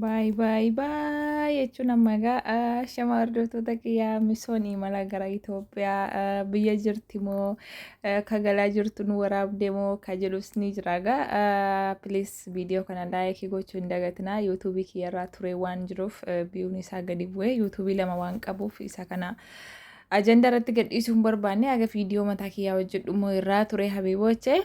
Baay baay baay jechuun amma egaa shama hordoftoota kiyyaa misoon imala gara Itoophiyaa biyya jirti moo ka galaa jirtu nu waraabde moo ka jedhus ni jira egaa please viidiyoo kana laayikii gochuu hin dagatinaa yuutuubii kiyyarraa ture waan jiruuf biyuun isaa gadi bu'ee yuutuubii lama waan qabuuf isa kana Ajanda irratti gadhiisuu hin barbaanne haga viidiyoo mataa kiyyaa hojjedhu immoo irraa ture habiibooche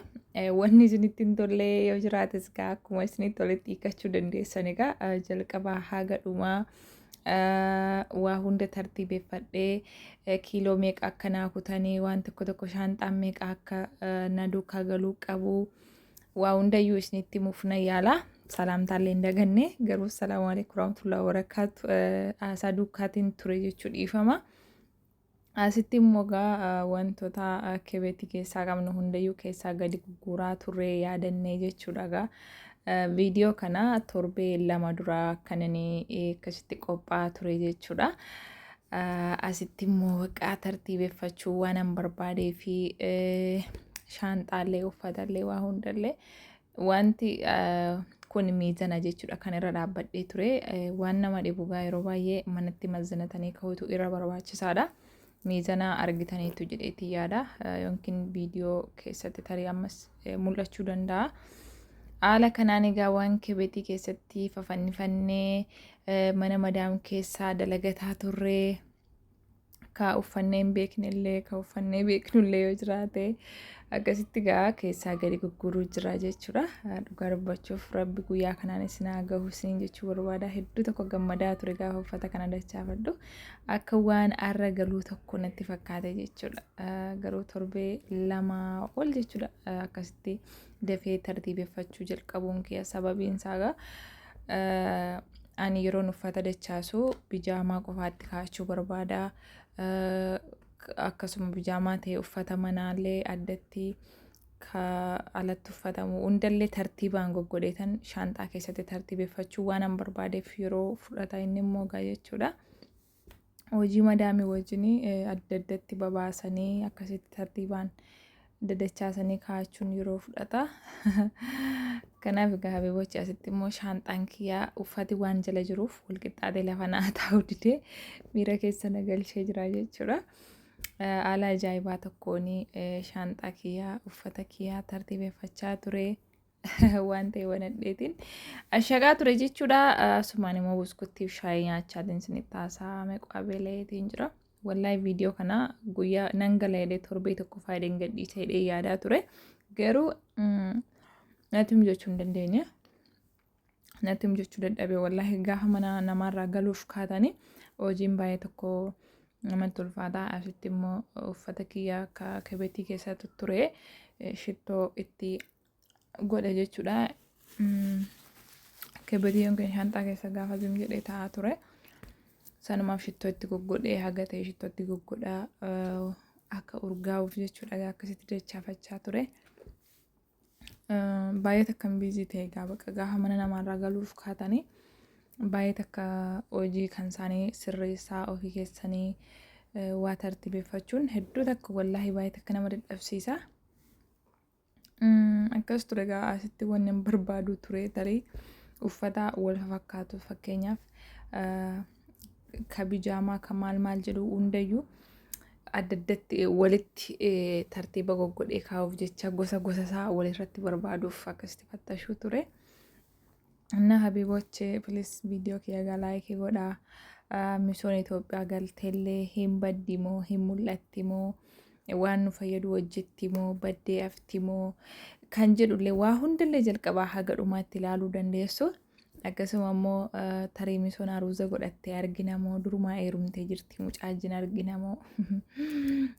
wanni isinitti hin tolle yoo jiraates gaa akkuma isinitti toletti hiikkachuu dandeessan egaa jalqabaa haga dhumaa waa hunda tartiibeffadhee kiiloo meeqa akka naa kutanii waan tokko tokko shaanxaan meeqa akka na duukaa galuu qabu waa hundayyuu isinitti himuuf nan yaala. Salaamtaallee hin daganne garuu salaamu alaikum warahmatullahi wabarakaatu haasaa duukaatiin ture jechuu dhiifama. Asitti immoo egaa wantoota kebeetii keessaa qabnu hundayyuu keessaa gadi gugguuraa turre yaadannee jechuudha egaa. Viidiyoo kana torbee 2 dura kan inni akkasitti qophaa'aa ture jechuudha. Asitti immoo baqaa tartiibeffachuu waan an barbaadee fi shaanxaallee uffatallee waa hundallee wanti kun miizana jechuudha kan irra dhaabbadhee ture waan nama dhibu gaa yeroo baay'ee manatti mazzanatanii ka'utu irra barbaachisaadha. Miizana argitaniitu jedheetii yaada yookiin viidiyoo keessatti tarii ammas mul'achuu danda'a. Haala kanaan egaa waan kebetii keessatti fafannifannee mana madaam keessaa dalagataa turree ka uffannee hin beeknellee ka uffannee beeknullee yoo jiraate akkasitti gaa keessaa gadi gurguruu jira jechuudha. Dhugaa dubbachuuf rabbi guyyaa kanaan isin haa gahu isiniin jechuu barbaada. Hedduu tokko gammadaa ture gaafa uffata kana dachaafadhu. Akka waan arra galuu tokko natti fakkaate jechuudha. Garuu torbee 2 ol jechuudha akkasitti dafee tartiibeffachuu jalqabuun kiyya sababiin isaa gaa ani yeroon uffata dachaasu bijaamaa qofaatti kaa'achuu barbaada. Akkasuma bijaamaa ta'e uffata manaallee addatti ka alatti uffatamu hundallee tartiibaan goggodheetan shaanxaa keessatti tartiibeffachuu waan an barbaadeef yeroo fudhata inni immoo gaa jechuudha. Hojii madaamii wajjin adda addatti babaasanii akkasitti tartiibaan dadachaasanii kaa'achuun yeroo fudhata. Kanaaf egaa habiibochi asitti immoo shaanxaan kiyyaa uffati waan jala jiruuf walqixxaatee lafa naa taa'u didee miira keessa na galchee jira jechuudha. Haala ajaa'ibaa tokkoon shaanxaa kiyyaa uffata kiyyaa tartiibeffachaa ture. Waan ta'e wanadheetiin ashaqaa ture jechuudha. Asumaan immoo buskuttiif shaayii nyaachaatiin isinitti haasaa meeqaa beela'eetiin jira. Wallahi viidiyoo kana guyyaa nan gala jedhee torbee tokko faayidaan gadhiisa jedhee yaadaa ture. Garuu natti mijachuu hin dandeenye. Natti mijachuu dadhabe wallahi gaafa mana namaarraa galuuf kaatanii hojiin baay'ee tokko namatti ulfaata. Asitti immoo uffata kiyya akka kebetii keessa ture shittoo itti godhe jechuudha. Kebetii yookiin shaanxaa keessa gaafa zim jedhee taa'aa ture. Sanumaaf shittoo itti goggodhee haga ta'e shittoo itti goggodhaa akka urgaa'uuf jechuudha akkasitti dachaafachaa ture. Baay'ee takkan biizii ta'e egaa bakka gaafa mana namaarraa galuuf kaatanii baay'ee takka hojii kan isaanii sirreessaa ofii keessanii waa tartiibeffachuun hedduu takka wallaahi baay'ee takka nama dadhabsiisa. Akkas ture egaa asitti wanni hin barbaadu ture tarii uffata wal fakkaatu fakkeenyaaf ka bijaamaa ka maal maal jedhu hundayyuu adda addatti walitti tartiiba goggodhee kaa'uuf jecha gosa gosa isaa walirratti barbaaduuf akkasitti fattashuu ture. Inna habiboche please viidiyoo kiyya gaa laayikii godhaa. Misoon Itoophiyaa galteellee hin baddi moo hin mul'atti moo waan nu fayyadu hojjetti moo baddee hafti moo kan jedhullee waa hundallee jalqabaa haga dhumaatti ilaaluu dandeessu. Akkasuma immoo tarii misoon aruuza godhattee argina moo durumaa heerumtee jirti mucaa wajjin argina moo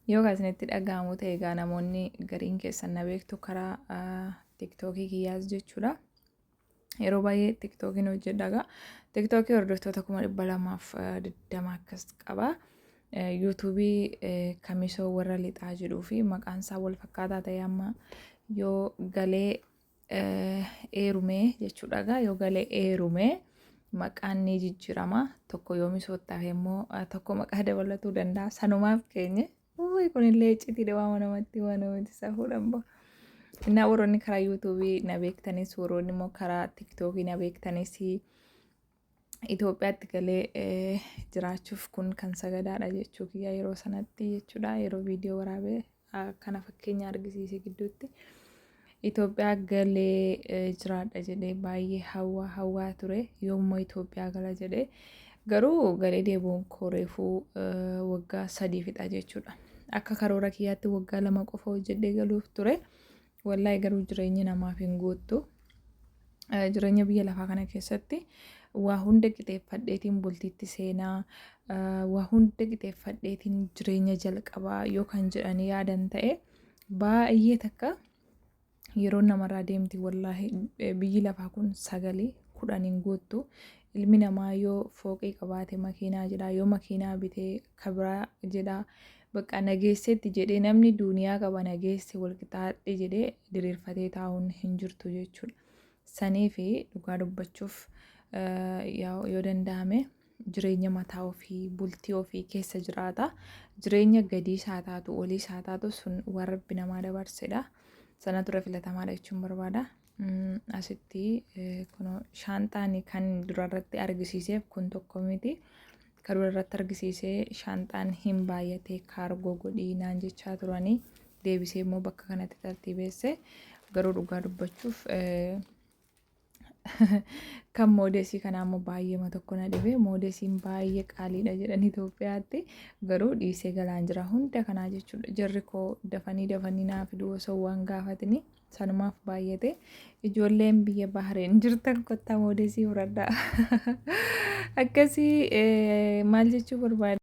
yoo kan isinitti dhaga'amu ta'e egaa namoonni gariin keessan na beektu karaa tiktookii kiyyaas jechuudha. Yeroo baay'ee tiktookiin hojjedha egaa. Tiktookii hordoftoota 220,000 akkas qaba. Yuutuubii kamisoo warra lixaa jedhuu fi maqaan isaa wal fakkaataa ta'e amma yoo galee eerumee jechuudha egaa yoo galee eerumee maqaan ni jijjiirama. Tokko yoo misootti hafe immoo tokko maqaa dabalatuu danda'a. Sanumaaf keenye. Uy kunillee iccitii waama namatti waan namatti safuudhaan ba'a. Innaa warroonni karaa yuutuubii na beektanis warroonni immoo karaa tiktookii na beektanis Itoophiyaatti galee jiraachuuf kun kan sagadaadha jechuu kiyya yeroo sanatti jechuudha. Yeroo viidiyoo waraabee kana fakkeenya argisiise gidduutti. Itoophiyaa galee jiraadha jedhee baay'ee hawwaa hawwaa ture. Yoommoo Itoophiyaa gala jedhee garuu galee deebi'uun koo reefuu waggaa 3 fixa jechuudha. Akka karoora kiyyaatti waggaa 2 qofa hojjedhee galuuf ture. Wallaahi garuu jireenyi namaaf hin guuttu. Jireenya biyya lafaa kana keessatti waa hunda qixeeffadheetiin bultiitti seenaa, waa hunda qixeeffadheetiin jireenya jalqabaa yoo kan jedhanii yaadan ta'e, baay'ee takka yeroo namarraa deemti. Wallaahi biyyi lafaa kun sagalii 10 hin guuttu. Ilmi namaa yoo fooqii qabaate makiinaa jedha, yoo makiinaa bitee kabiraa jedha, bakka nageessetti jedhee namni duuniyaa qaba nageesse walqixaadhe jedhee diriirfatee taa'uun hin jirtu jechuudha. Sanii fi dhugaa dubbachuuf yoo danda'ame jireenya mataa ofii, bultii ofii keessa jiraata. Jireenya gadii isaa taatu, olii isaa taatu, sun waan Rabbi namaa dabarsedha. Sana ture filatamaadha jechuun barbaada. Asitti kun shaanxaan kan durarratti argisiiseef kun tokko miti. Kan durarratti argisiisee shaanxaan hin baay'ate, kaargoo godhii naan jechaa turanii, deebisee immoo bakka kanatti tartiibeesse. Garuu dhugaa dubbachuuf kan moodesii kanaa immoo baay'eema tokko na dhibe. Moodesiin baay'ee qaaliidha jedhan Itoophiyaatti, garuu dhiisee galaan jira hunda kanaa jechuudha. Jarri koo dafanii dafanii naa fiduu osoo waan gaafatini sanumaaf baay'ate. Ijoolleen biyya Bahareen jirtan kottaa moodesii fudhadhaa. Akkasii maal jechuu barbaada?